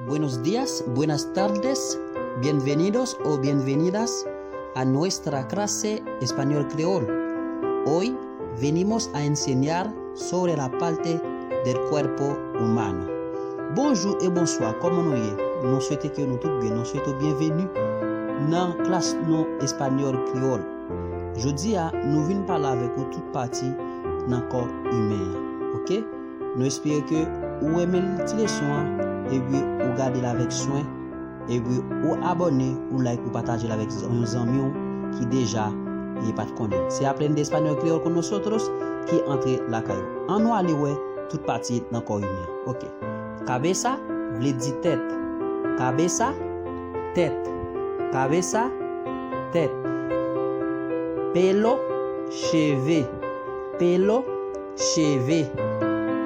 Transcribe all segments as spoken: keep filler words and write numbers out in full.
Buenos días, buenas tardes, bienvenidos o bienvenidas a nuestra clase español creol. Hoy venimos a enseñar sobre la parte del cuerpo humano. Bonjou e bonswa, kòman nou ye? Nou swete ke nou tout byen, nou swete w byenveni nan klas nou espanyòl kreyòl. Jodi a, nou vin pale avèk ou tout pati nan kò imen an, oke? Nou espere ke ou renmen ti leson an, epi ou gade l avèk swen, epi ou abòne, ou like, ou pataje l avèk yon zanmi w ki deja li pa t konnen. Se Aprende Español Creol con Nosotros ki antre lakay ou. Ann nou ale wè tout pati nan kò imen an. Oke. Cabeza vle di tèt. Cabeza, tèt. Cabeza, tèt. Pelo, cheve. Pelo, cheve.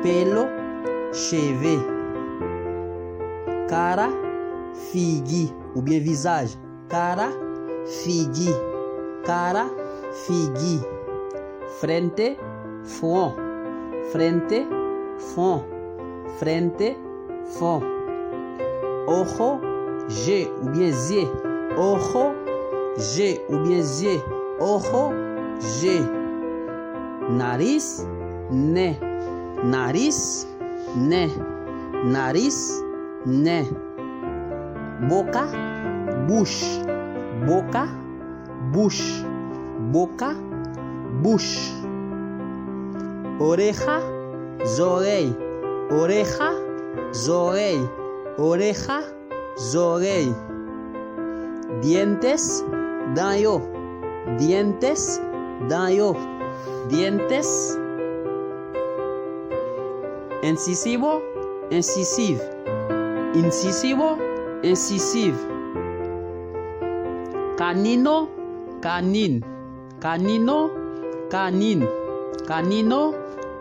Pelo, cheve. Cara, figi oubyen vizaj. Cara, figi. Cara, figi. Frente, fwon. Frente, fwon. Frente, fwon. Ojo, je oubyen zye. Ojo, je oubyen zye. Ojo, je. Nariz, nen. Nariz, nen. Nariz, nen. Boca, bouch. Boca, bouch. Boca, bouch. Oreja, zòrèy. Oreja, zòrèy. Oreja, zòrèy. Dientes, dan yo. Dientes, dan yo. Dientes. Incisivo, ensisiv. Incisivo, ensisiv. Canino, kanin. Canino, kanin. Canino,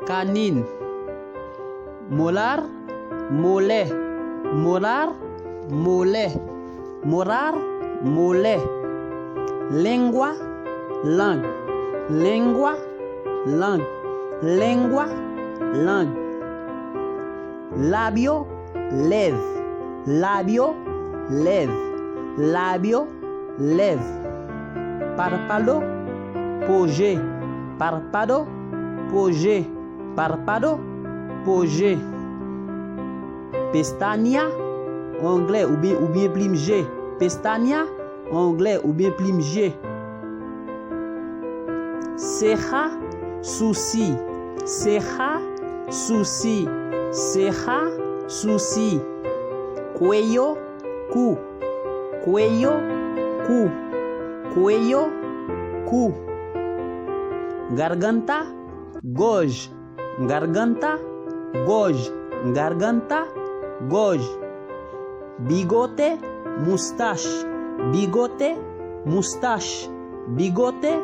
kanin. Molar, molè. Molar, molè. Molar, molè. Lengua, lang. Lengua, lang. Lengua, lang. Labyo, lèv. Labyo, lèv. Labyo, lèv. Párpado, po je. Párpado, po je. Párpado, po je. Pestaña, onglè oubyen, oubyen plim je. Pestaña, onglè oubyen plim je. Ceja, sousi. Ceja, sousi. Ceja, sousi. Cuello, kou. Cuello, kou. Cuello, kou. Garganta, gòj. Garganta, gòj. Garganta, gòj. Bigote, moustach. Bigote, moustach. Bigote,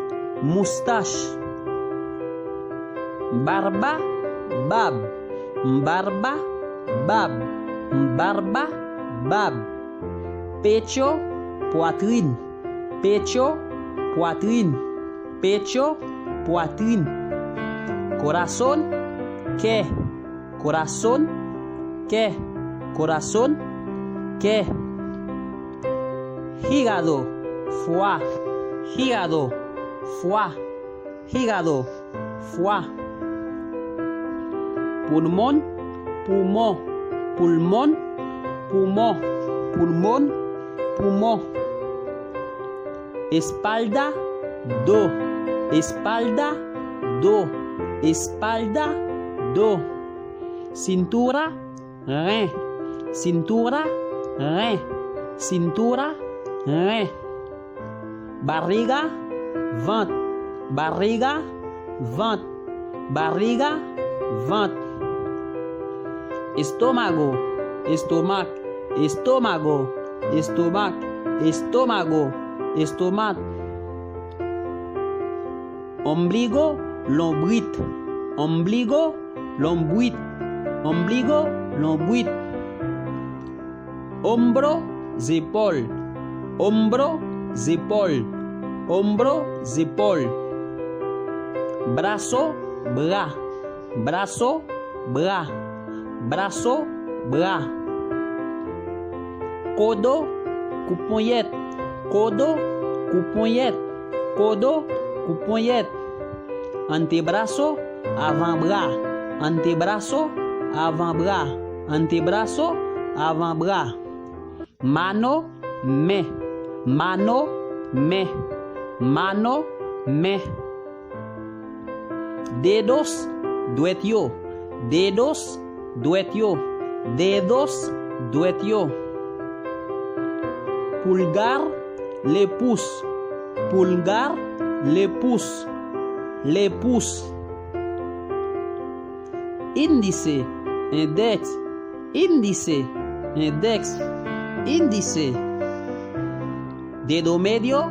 moustach. Barba, bab. Barba, bab. Barba, bab. Pecho, pwatrin. Pecho, pwatrin. Pecho, pwatrin. Corazón, kè. Corazón, kè. Corazón, kè. Hígado, fwa. Hígado, fwa. Hígado, fwa. Pulmón, poumon. Pulmón, poumon. Pulmón, poumon. Espalda, do. Espalda, do. Espalda, do. Cintura, ren. Cintura, ren. Cintura, ren. Barriga, vant. Barriga, vant. Barriga, vant. Estómago, estomak. Estómago, estomak. Estómago, estomak. Ombligo, lonbrit. Ombligo, lonbrit. Ombligo, lonbrit. Hombro, zepòl. Hombro, zepòl. Hombro, zepòl. Brazo, bra. Brazo, bra. Brazo, bra. Kodo, kouponyèt. Kodo, kouponyèt. Kodo, kouponyèt. Antebraso, avanbra. Antebraso, avanbra. Antebraso, avanbra. Mano, men. Mano, men. Mano, men. Dedos, dwèt yo. Dedos, dwèt yo. Dedos, dwèt yo. Pulgar, le pouce. Pulgar, le pouce. Le pouce. Índice, endèks. Índice, endèks. Índice. Dedo medio,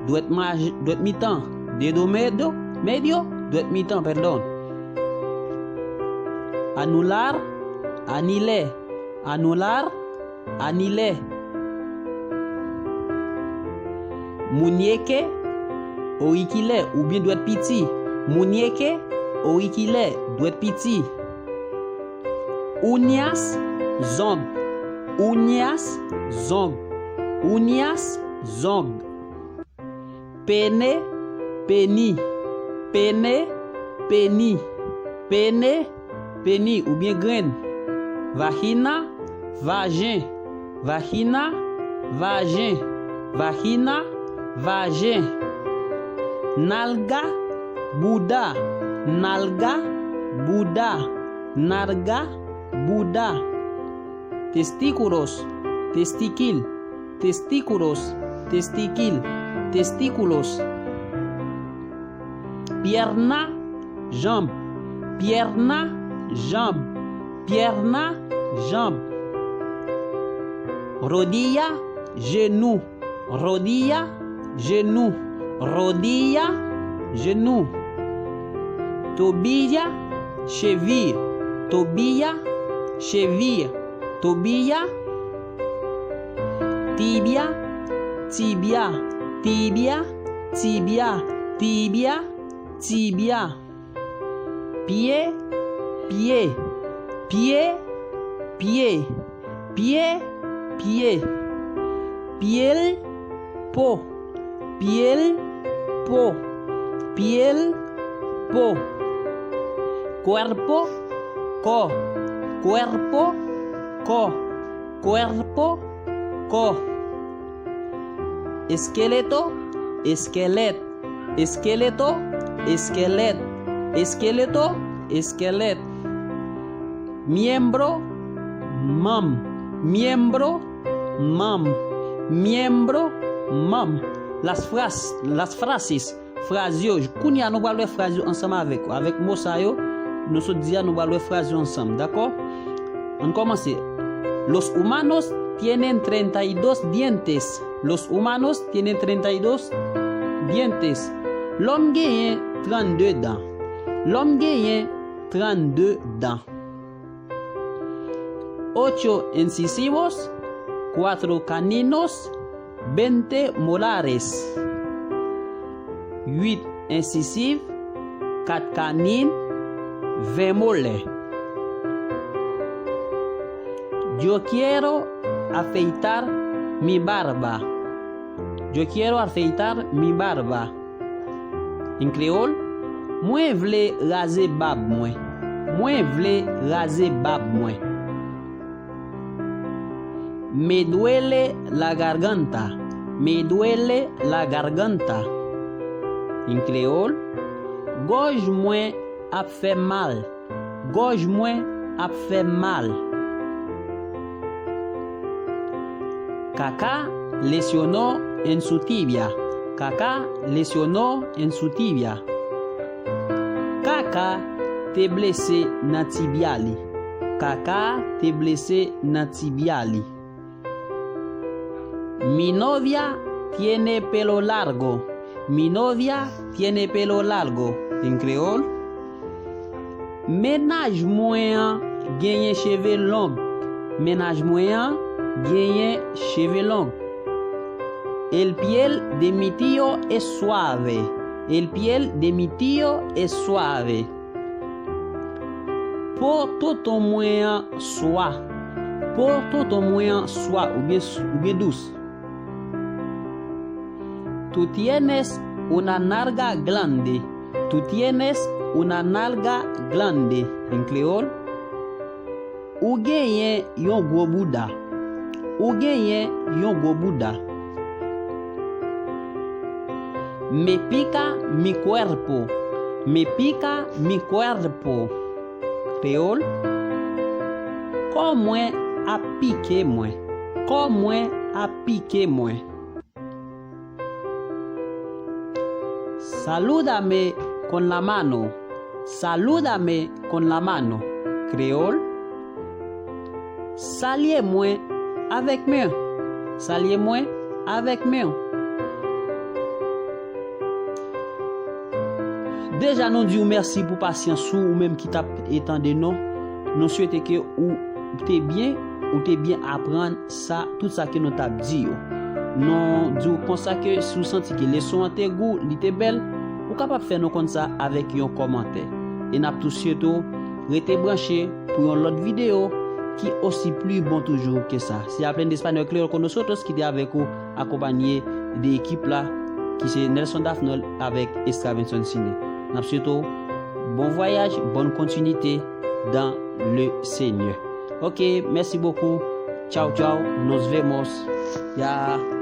dwèt maj-, dwèt mitan. Dedo medio, medio, dwèt mitan, pèdon. Anular, anilè. Anular, anilè. Muñeque, orikilè oubyen dwèt piti. Muñeque, orikilè, dwèt piti. Uñas, zong. Uñas, zong. Uñas, zong. Pene, peni. Pene, peni. Pene, peni oubyen grenn. Vagina, vajen. Vagina, vajen. Vagina, vajen. Nalga, bouda. Nalga, bouda. Nalga, bouda. Testículos, testikil. Testículos, testikil. Testículos. Pierna, janm. Pierna, janm. Pierna, janm. Rodilla, jenou. Rodilla, jenou. Rodilla, jenou. Tobilya, cheville. Tobilya, cheville. Tobilya. Tibya, tibya. Tibya, tibya. Tibya, tibya. Pye, pye. Pye, pye. Pye, pye. Piel, po. Piel, po. Piel, po. Cuerpo, kò. Cuerpo, kò. Cuerpo, kò. Esqueleto, esqueleto. Esqueleto, esqueleto. Esqueleto, esqueleto. Miembro, manm. Miembro, manm. Miembro, manm. Las fras-, las frases, fraz yo. Kounye a nou pral wè fraz yo ansanm avèk, avèk mo sa yo, nou sot di a, nou pral wè fraz yo ansanm, dakò? Ann kòmanse. Los humanos tienen treinta y dos dientes. Los humanos tienen treinta y dos dientes. Lòm genyen trannde dan. Lòm genyen trannde dan. Ocho incisivos, cuatro caninos, veinte molares. Uit ensisiv, kat kanin, ven molè. Yo quiero afeitar mi barba. Yo quiero afeitar mi barba. En kreyòl, mwen vle raze bab mwen. Mwen vle raze bab mwen. Me duele la garganta. Me duele la garganta. En kreyòl, gòj mwen ap fè m mal. Gòj mwen ap fè m mal. Kaka lesionó en su tibia. Kaka lesionó en su tibia. Kaka te blese nan tibya li. Kaka te blese nan tibya li. Mi novia tiene pelo largo. Mi novia tiene pelo largo. En kreyòl, mennaj mwen an genyen cheve long. Mennaj mwen an genyen cheve long. El piel de mi tío es suave. El piel de mi tío es suave. Po tonton mwen an swa. Po tonton mwen an swa oubyen, oubyen dous. Tú tienes una nalga grande. Tú tienes una nalga grande. En kreyòl, ou genyen yon gwo bouda. Ou genyen yon gwo bouda. Me pica mi cuerpo. Me pica mi cuerpo. Kreyòl, kò mwen ap pike mwen. Kò mwen ap pike mwen. Salúdame con la mano. Salúdame con la mano. Kreyòl, salye mwen avèk men. Salye mwen avèk men. Deja, nou di w mèsi pou pasyans ou, ou menm ki t ap, e, tande nou. Nou swete ke ou te byen, ou te byen aprann sa, tout sa ke nou t ap di yo. Nou di w konsa ke si w santi ke leson an te gou, li te bèl, ou kapab fè nou konn sa avèk yon kòmantè. E n ap tou swete w rete branche pou yon lòt videyo ki osi pli bon toujou ke sa. Se Aprende Español Creol con Nosotros ki te avèk ou, akonpanye de ekip la, ki se Nelson Daphnol avèk Estravenson Cine. N ap swete w bon vwayaj, bonne continuité dans le Seigneur. Ok, merci beaucoup. Ciao, ciao. Nos vemos. Ya.